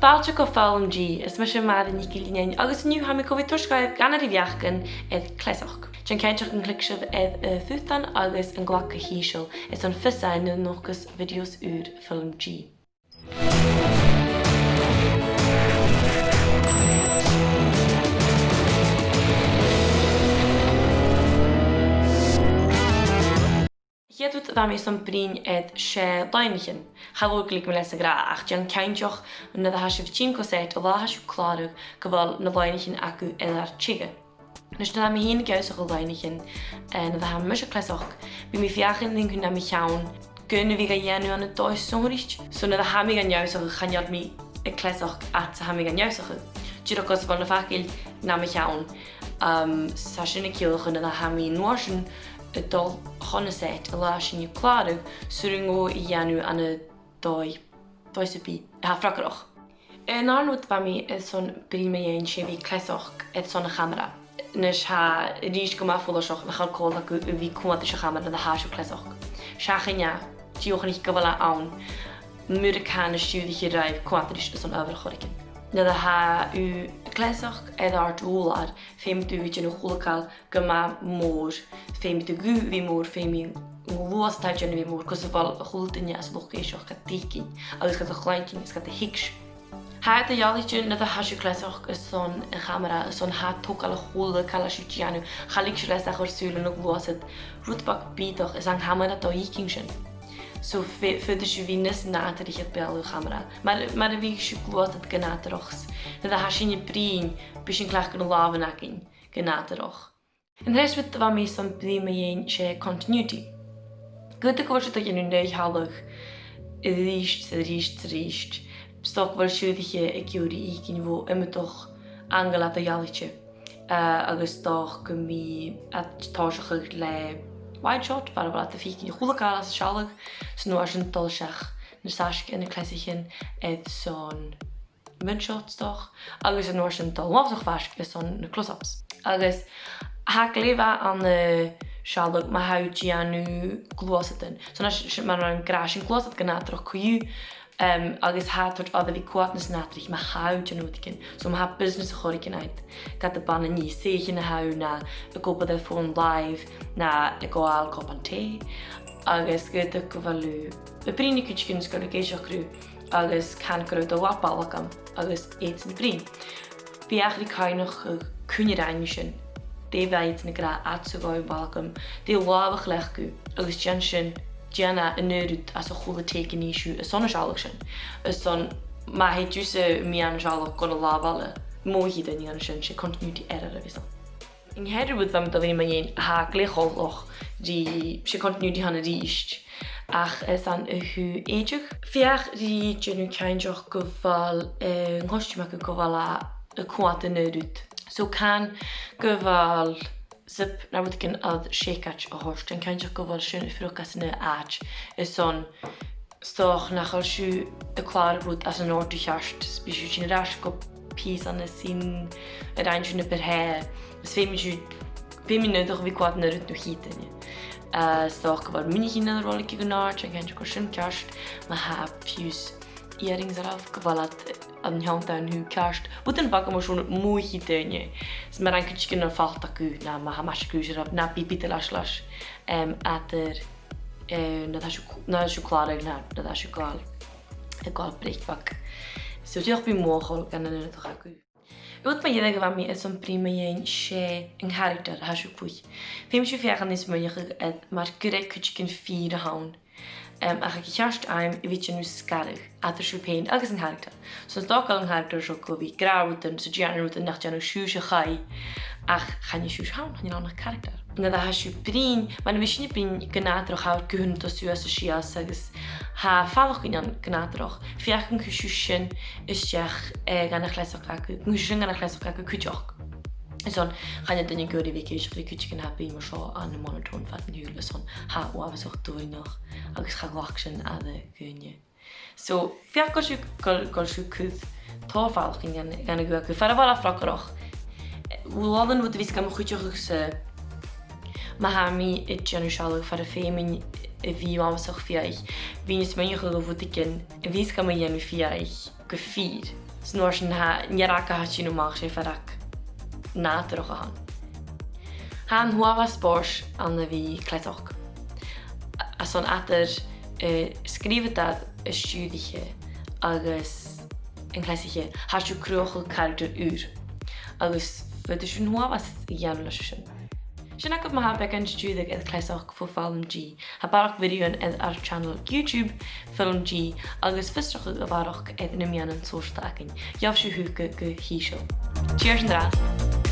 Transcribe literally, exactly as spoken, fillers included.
Fàilte gu Foghlam G, is mise Màiri NicIllEathain agus an-diugh tha mi gu bhith a' toirt dhuibh gin de na beachdan air cleasachd. Dèan cinnteach gun cliog sibh air a' phutan agus an cloc a h-ìosal, is ann fios agaibh nuair a nochdas videos ùr Foghlam G. A' chiad rud a bha mi airson bruidhinn air, 's e loidhnichean. Cha mhòr gu bheil mi leis a ràdh, ach dèan cinnteach nuair a tha sibh a' tighinn gu set an latha a tha sibh a' clàradh gu bheil na loidhnichean agaibh air ur teanga. A-nis, nuair a tha mi fhìn ag ionnsachadh loidhnichean, eh, nuair a tha mise a' cleasachd, bidh mi a' feuchainn ri na mo cheann gun a bhith ga dhèanamh ann an dòigh sònraichte. So nuair a tha mi ga h-ionnsachadh, chan eil mi a' cleasachd fhad 's a tha mi ga h-ionnsachadh. Dìreach gus am bheil na faclan nam cheann, um, 's tha sin a' ciallachadh nuair a tha mi an uair sin a' dol chun na set an latha sin a chlàradh, 's urrainn dhomh a dhèanamh ann an dòigh, dòigh sam bith a tha freagarrach. An dàrna rud a bha mi airson bruidhinn mu dheidhinn, 's e a bhith a' cleasachd airson a' chamara. A-nis, tha e a-rithist gu math follaiseach nach eil còir agaibh a bhith a' coimhead air a' chamara nuair a tha sibh a' cleasachd. Seachain e, dìochuimhnich gu bheil e ann. Mura can, is dòcha gun coimhead air airson adhbhar air choreigin. Nuair a tha thu a' cleasachd air àrd-ùrlar, feumaidh tu a bhith a' dèanamh a h-uile càil gu math mòr, feumaidh do ghuth a bhith mòr, feumaidh an gluasad a tha thu a' dèanamh a bhith mòr, gus a bheil a h-uile duine anns an luchd-èisteachd gad fhaicinn, agus gad chluinntinn, is gad thuigsinn. Tha e eadar-dhealaichte nuair a tha sibh a' cleasachd airson a' chamara, airson tha e a' togail a h-uile càil a tha sibh a' dèanamh, cha leig sibh leas ach a chur sùil air a' ghluasad, rud beag bìodach, is an camara a tha a' faicinn sin. So, fe-, faodaidh sibh a bhith nas nàdarraiche air beulaibh a' chamara. Mar, mar a bhios sibh a' gluasad gu nàdarrach, nuair a tha sinne a' bruidhinn, bidh sinn a' cleachdadh na làmhan againn gu nàdarrach. An treas rud a bha mi airson bruidhinn mu dheidhinn, 's e continuity. Ged a bhios sibh a' dèanamh an aon shealladh a-rithist, 's a-rithist, 's a-rithist, 's dòcha gu bheil sibh air a bhith ag iarraidh faicinn bho iomadach angle eadar-dhealaichte, eh, agus 's dòcha gum bi iad a' tòiseachadh le wide shot, far a bheil iad a' faicinn a h-uile càil anns an sealladh, 's an uair sin a' dol seach na saiseanan, na cleasaichean, airson mid-shot, 's dòcha, agus an uair sin a' dol uabhasach faisg airson na close-ups. Agus tha e glè mhath ann an sealladh ma tha thu a' dèanamh gluasadan. So, na, s-, s-, mar a tha mi ag ràdh, 's e gluasad gu nàdarrach co-dhiù, em, agus tha e a' toirt oirbh a bhith a' coimhead nas nàdarraiche ma tha thu a' dèanamh rudeigin. So, ma tha business air choreigin agad, gad bhana-nì, 's e sin a tha thu na ag obair air fòn làimh, na ag gabhail cupan tì, agus ged a bhios tu a' bruidhinn ri cuideigin 's gu bheil thu ag èisteachd riutha, agus can gun robh thu a' dol a bhalgam agus iadsan a' bruidhinn. Feuch ri cuimhneachadh cuin a rinn thu sin, dè bha iadsan ag ràdh fhad 's a bha thu a' bhalgam, dè an làmh a chleachd thu, agus dèan sin, dèan an aon rud anns a h-uile tè a nì sibh airson an sealladh sin. Airson, ma tha thusa a' meadhan an sealladh gun an làmh eile, mothaich daoine an sin, 's e continuity error a bhios ann. An ceathramh rud a bha mi a' dol a bhruidhinn mu dheidhinn, tha e glè choltach ri, 's e continuity a th' ann a-rithist, ach 's ann a thaobh èideadh. Feuch ri dèanamh cinnteach gu bheil, eh, an costume agaibh, gu bheil e a' coimhead an aon rud. So can gu bheil zip no rudeigin air seacaid a thoirt, dèan cinnteach gu bheil sin a' fuireach anns an aon àite, airson 's dòcha nach eil sibh a' clàradh rud anns an òrdugh cheart, is bidh sibh a' tighinn air ais gu pìosan nas sine a rinn sibh na bu tràithe, is feumaidh sibh, feumaidh an aon duine a bhith a' coimhead air an aon rud no a h-uile duine. Eh, 's dòcha gu bheil mionaichean air a roiligeadh gun àirde, dèan cinnteach gu bheil sin ceart, ma tha fiù 's earrings oirbh, gu bheil iad an ceann dhan taobh ceart. Rudan beaga mar sin, mothaich daoine. Is ma rinn cuideigin falt agaibh, no ma tha maise-cùis oirbh, na bi biadh leis, leis, em, eadar, eh, nuair a tha sibh, nuair a tha sibh a' clàradh, no nuair a tha sibh a' gabhail, a' gabhail break beag. So dìreach bi mothachail dhan an aon rud a th' agaibh. Rud mu dheireadh a bha mi airson bruidhinn mu dheidhinn, 's e an caractar a tha sibh a' faighinn. Feumaidh sibh feuchainn is smaoineachadh air mar gur e cuideigin fìor a th' ann. Em, ach aig a' cheart àm a bhith a' dèanamh sgaradh eadar sibh fhèin agus an caractar. So 's dòcha gu bheil an caractar seo gu bhith ag ràdh rudan, 's a' dèanamh rudan nach dèanadh sibhse a-chaoidh, ach chan e sibhse a th' ann, chan eil ann ach caractar. Nuair a tha sibh a' bruidhinn, mar a bhios sinn a' bruidhinn gu nàdarrach, tha ar guthan a' dol suas is sìos agus tha faireachdainn ann gu nàdarrach. Feuch gun cuir sibh sin a-steach, eh, dhan a' chleasachd agaibh, gun cuir sibh sin dhan a' chleasachd agaibh cuideachd. Is ann, chan eil duine ag iarraidh a bhith ag èisteachd ri cuideigin a tha a' bruidhinn mar seo ann am monotone fad an t-siubhail, is ann, tha e uabhasach doirbh agus cha ghlac sin aire dhaoine. So, feuch gu bheil sibh, gu bheil, gu bheil sibh a' cur tòrr faireachdainn dhan, dhan a' ghuth agaibh, far a bheil e freagarrach. Uaireannan rud a bhios gam chuideachadh-sa, ma tha mi a' dèanamh sealladh far am feumainn a bhith uabhasach fiadhaich, bhithinn a' smaoineachadh air rudeigin a bhios gam dhèanamh fiadhaich gu fìor. 'S an uair sin tha, an fhearg a tha sin a-mach, 's e fearg nàdarrach a th' ann. Tha an t-uabhas spòrs ann a bhith a' cleasachd. Airson eadar, eh, sgrìobhadair, an stiùiriche agus an cleasaiche, tha sibh a' cruthachadh caractar ùr. Agus faodaidh sibh an t-uabhas a dhèanamh leis a sin. Sin agaibh ma-thà beagan stiùireadh air cleasachd fo FilmG. Tha barrachd bhidiothan air ar channel YouTube, FilmG, agus fiosrachadh a bharrachd air na meadhanan sòisealta againn. Gheibh sibh thuca gu h-ìosal. Tìoraidh an-dràsta.